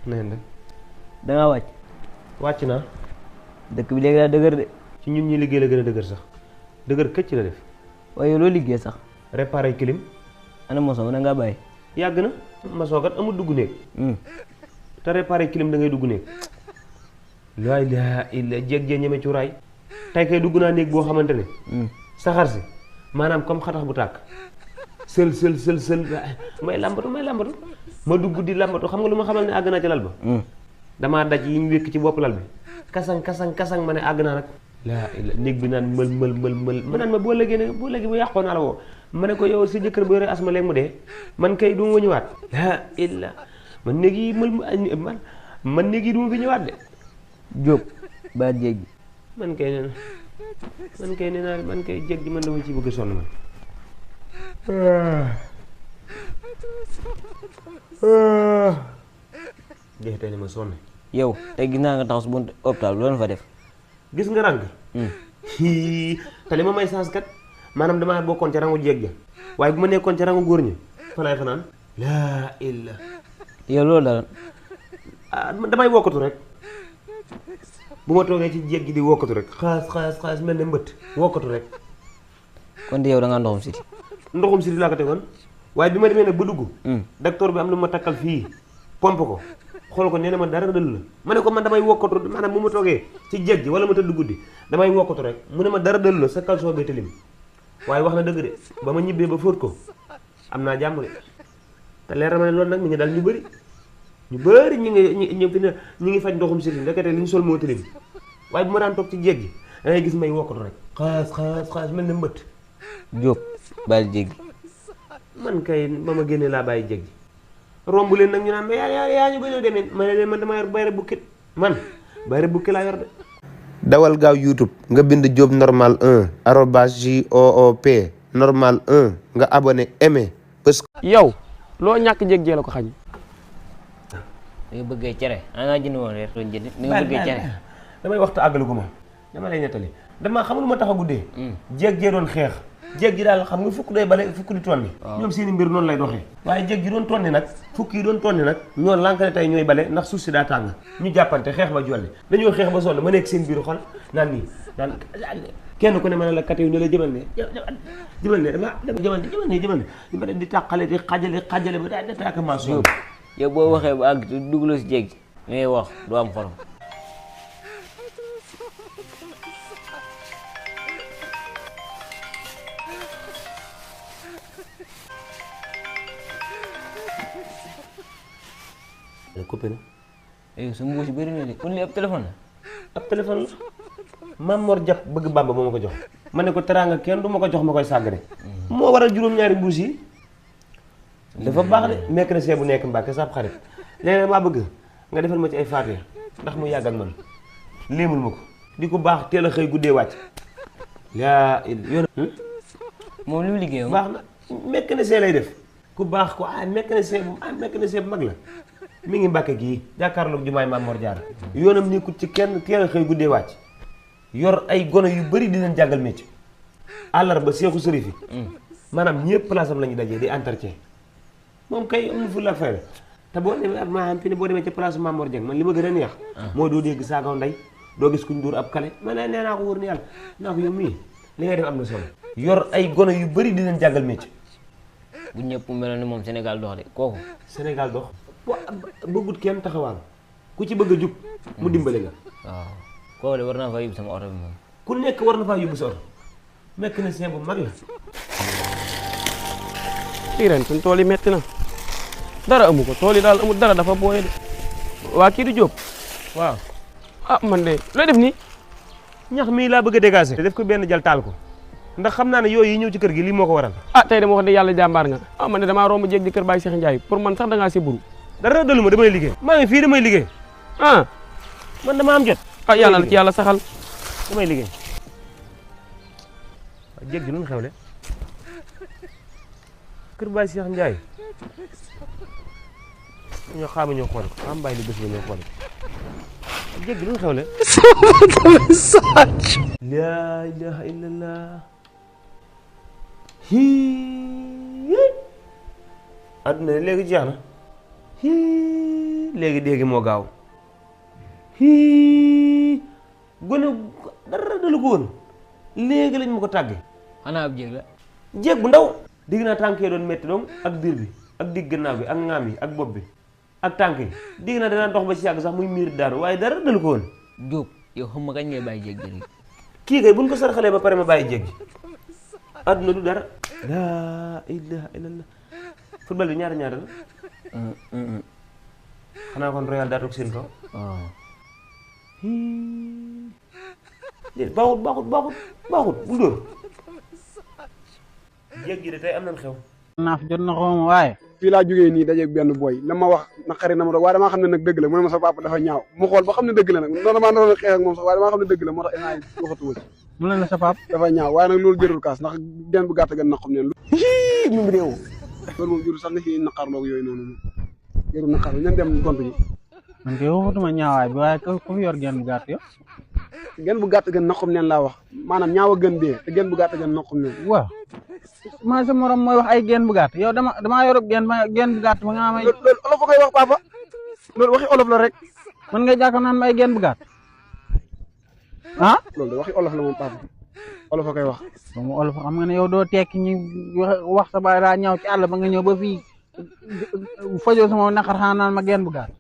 neen rek da ngaa wàcc. wàcc naa. dëkk bi léegi daa dëgër de. ci ñun ñi liggéey la gën a dëgër sax dëgër këcc la def. waaye yow loo liggéey sax. réparer clim. ana mosoon da ngaa bàyyi. yàgg na maçon kat amul dugg néeg. te réparer clim da ngay dugg néeg. laa ilaaha illa jéeg jee ñeme cuuraay. tey kay dugg naa néeg boo xamante ne. saxaar si maanaam comme xatax bu tàkk. sël may lambatu ma dugg di lambatu xam nga lu ma xamal ne àgg naa ci lal ba. damaa daj yi ñu wékk ci bopp lal bi. kasang ma ne àgg naa nag. laa illa néeg bi naan mël ma naan ma boo léegi bu yàqoo naa la woo ma ne ko yow si jëkkër bu yore asma léegi mu dee man kay du ma ñëwaat. laa illa man néeg yi man néeg yi du ma fi ñëwaat de. Jóob ba jéeg gi. man kay nee naa man kay jéeg gi man dama ci bëgg sonn man. jeex tey ni ma sonn. yow tey gis naa nga taxaw si buntu hôpital loolu fa def. gis nga rang. te li ma may chance kat maanaam damaa bokkoon ca rangu jéeg ja waaye bu ma nekkoon ca rangu góor ñi fa laay fanaan. laa illa. yow loolu daal. damay wokkatu rek bu ma toogee ci jéeg gi di wokkatu rek xaas mel ne mbëtt wokkatu rek. kon di yow da ngaa ndoxum siti. ndoxum siti laa ko tegoon waaye bi ma demee nag ba dugg. docteur bi am lu ma takkal fii pompe ko xool ko nee na ma dara dëll la ma ne ko man damay wokkatu maanaam bu ma toogee ci jéeg gi wala ma tëdd guddi damay wokkatu rek mu ne ma dara dëll la sa caleçon bee tilim waaye wax na dëgg de ba ma ñibbee ba fóot ko am naa jàmm de te leer na ma ne loolu nag mi ngi dal ñu bëri ñu ngi faj ndoxum siti ndekete li ñu sol moo tilim waaye bu ma daan toog ci jéeg gi da ngay gis may wokkatu rek xaas mel ne mbëtt. Jóob bàyyi jéeg gi. man kay ba ma génnee laa bàyyi jéeg gi romb leen nag ñu naan mais yaa ñu bañoo demee ma ne leen man dama yor bayre bukki laa yor de. dawal gaaw YouTube nga bind Jóob normal 1 arobase JOOP normal 1 nga abonné aimé parce que yow loo ñàkk jéeg jee la ko xañ. ni nga bëggee cere nga jënd woon rek doon jënd ni nga bëggee cere. damay waxtu àggalu ko moom dama lay nettali dama xam lu ma tax a guddee. jéeg jee doon xeex jéeg ji daal xam nga fukk day bale fukk di tonni. ñoom seeni mbir noonu lay doxee. waaye jéeg ji doon tonni nag fukk yi doon tonni nag ñoo lànk ne tey ñooy bale ndax suuf si daa tàng ñu jàppante xeex ba jolli dañoo xeex ba sonn ma nekk seen biir xol naan nii naan kenn ku ne ma ne la kat yu ne la jëmal ne jëmal ne di tàqale di xajale ba daal dafa ma sonn. yow boo waxee ba àgg dugaloo si jéeg ji ngay wax du am xorom. coupé na. su mbuus bëri na de kon li ab téléphone la. ab téléphone la Mame Mor Diap bëgg Bamba moo ma ko jox ma ne ko teraanga kenn du ma ko jox ma koy sàggane moo waral juróom-ñaari mbuus yi dafa baax de mekk na see bu nekk Mbàkke sab xarit léeg-léeg maa bëgg nga defal ma ci ay faatiha ndax mu yàgg ak man léemul ma ko di ko baax teel a xëy guddee wàcc yaa yoon moom li mu liggéeyam baax na mekk na see lay def ku baax ko mekk na see bu mag la mi ngi Mbàkke gii jàkkaarloog jumaay Mame Mor Diarra yoonam nekkul ci kenn teel a xëy guddee wàcc yor ay gone yu bëri di leen jàngal métier àllarba seexu sëriñ fi maanaam ñëpp place am la ñu dajee di entretien moom kay amul fu la fayda te boo demee ak maanaam fi ne boo demee ca place Mame Mor Dieng man li ma gën a neex mooy doo dégg saagaw ndey doo gis kuñ dóor ab kale man nee naa ko wóor ni yàlla naa ko yow mii li ngay def am na solo yor ay gone yu bëri di leen jàngal métier. bu ñëpp meloon ni moom Sénégal dox de kooku Sénégal dox bëggut kenn taxawaan ku ci bëgg a jub mu dimbale nga. waaw kooku de war naa faa yóbbu sama oto bi moom. ku nekk war na faa yóbbu sa oto mécanicien bu mag la. kii ren suñ tool yi metti na dara amu ko tool yi daal amul dara dafa booye de waa kii di Jóob waaw man de looy def nii. ñax mii laa bëgg a dégager. def ko benn jal taal ko ndax xam naa ne yooyu yi ñëw ci kër gi lii moo ko waral. tey de ma wax de yàlla jàmbaar nga man de damaa romb jéeg di kër Baye Cheikh Ndiaye pour man sax da ngaa siburu. dara dalu ma damay liggéey. maa ngi fii damay liggéey. man dama am jot. yàlla na ci yàlla saxal. damay liggéey. waaw jéeg gi lu mu xewle. kër Baye Cheikh Ndiaye. ñoo xaama ñoo xool ko xam bàyyi li bés ba ñoo xool ko. jéeg gi lu mu xewle. laa ilaha illallah. adduna léegi jeex na léegi dégg moo gaaw gone dara dalu ko woon léegi lañ ma ko tàgge. xanaa ab jéeg la. jéeg bu ndaw digg naa tànk yi doon métti doom ak biir bi ak digg gannaaw bi ak ŋaam yi ak bopp bi ak tànk yi digg naa danaa dox ba ci yàgg sax muy miir daanu waaye dara dalu ko woon. Jóob yow xam nga kañ ngay bàyyi jéeg ji. kii kay buñ ko sarxalee ba pare ma bàyyi jéeg ji àdduna du dara. laa ilaha illallah. football bi ñaata la. xanaa kon Royal daa toog seen kaw. waaw. baaxut bul dóor. jéeg ji de tey am nañ xew. naaf jot na xawma waaye fii laa jógee nii dajeeg benn booy la ma wax naqari na ma doon waaye damaa xam ne nag dëgg la mu ne ma sa papa dafa ñaaw mu xool ba xam ne dëgg la nag noonu maa doon xeex ak moom sax waaye damaa xam ne dëgg la moo tax inaa waxatuma ci mu leen la sa pap dafa ñaaw waaye nag loolu jërul kaas ndax den bu gàtt gën naqam neen mum réew loolu moom jërul sax nga fi naqarloog yooyu noonu moom jërul naqar ñan dem gontu ji man kay waxatuma ñaawaay bi waaye ku fi yor genn bu gàtt yo gen bu gàtt gën naqam neen laa wax maanaam ñaaw a gën dee te gen bu gàtt gën naqam neen waaw maa sa morom mooy wax ay genn bu gàtt yow damaa yor genn bu gàtt ma nga may loolu olof a koy wax papa loolu waxi olof la rek man ngay jàkkaar naan ma ay genn bu gàtt ah loolu de waxi olof la moom papa olof a koy wax mu olof xam nga ne yow doo tekki ñu wax sa baay daa ñaaw ci àll ba nga ñëw ba fii fajoo sama naqar xanaa naan ma genn bu gàtt